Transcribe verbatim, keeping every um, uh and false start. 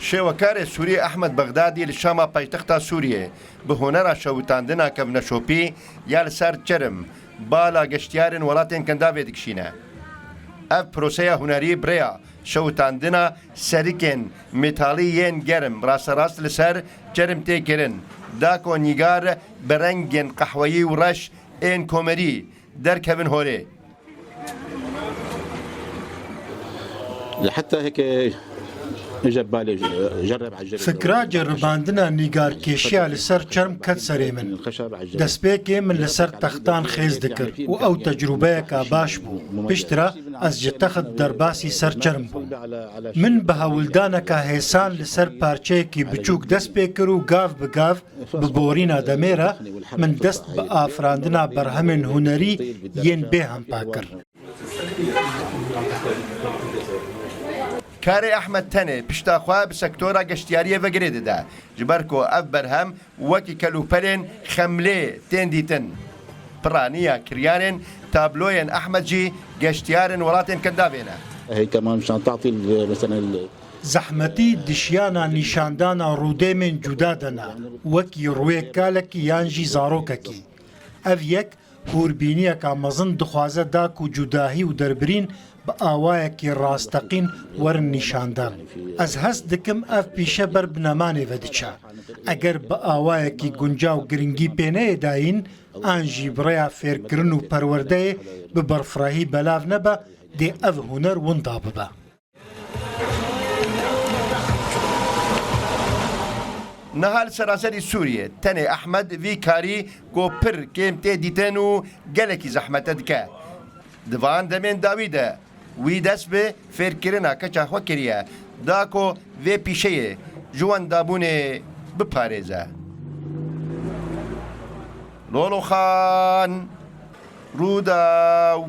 Şêwekarê Sûrî Ehmed Bexdadî li Şama paytexta Sûriyê bi hunera şewitandina kevneşopî ya li ser çerm bala geştiyarên welatên Kendavê dikişîne. Ev proseya hunerî bi rêya şewitandina serikên metalî yên germ rasterast li ser çerm tê kirin, da ku nîgar bi rengên qehweyî û reş ên komerî derkevin holê. لحتى هيك اجى ببالي جرب على الجرب. Fikra ceribandina nîgarkêşiya li ser çerm ket serê min. Destpêkê min li ser textan xêz dikir û ew tecrûbeyeka baş bû. Piştre ez ji text derbasî ser çerm bûm. Min bi hewldaneka hêsan li ser parçeyekî biçûk dest pê kir û gav bi gav Bi borîna demê re min dest bi afirandina berhemên hunerî yên bê hempa kir. Karê Ehmed tenê pişta xwe bi sektora geştiyariyê ve girê dide, ji ber ku ev berhem wekî kelûpelên xemlê tên dîtin. Piraniya kiryarên tabloyên Ehmed jî geştiyarên welatên Kendavê ne. هي كمان مشان تعطي ال- مثلا ال- Zehmetî di şiyana nîşandana rûdêmên cuda de ne, wekî rûyê kalekî yan jî zarokekî. Ev yek hûrbîniyeka mezin dixwaze da ku cudahî û derbirîn bi awayekî rasteqîn werin nîşandan. Ez hest dikim ev pîşe ber bi nemanê ve diçe. Eger bi awayekî guncaw giringî pê neyê dayîn, an jî bi rêya fêrkirin û perwerdeyê bi berfirehî belav nebe, dê ev huner winda bibe. Niha li seranserî Sûriyê tenê Ehmed vî karî ku pir kêm tê dîtin û gelekî zehmete dike. Di van demên dawî de wî dest bi fêrkirina keça xwe kiriye, da ku vê pîşeyê ji wendabûnê biparêze. Lolo Xan, Rûdaw.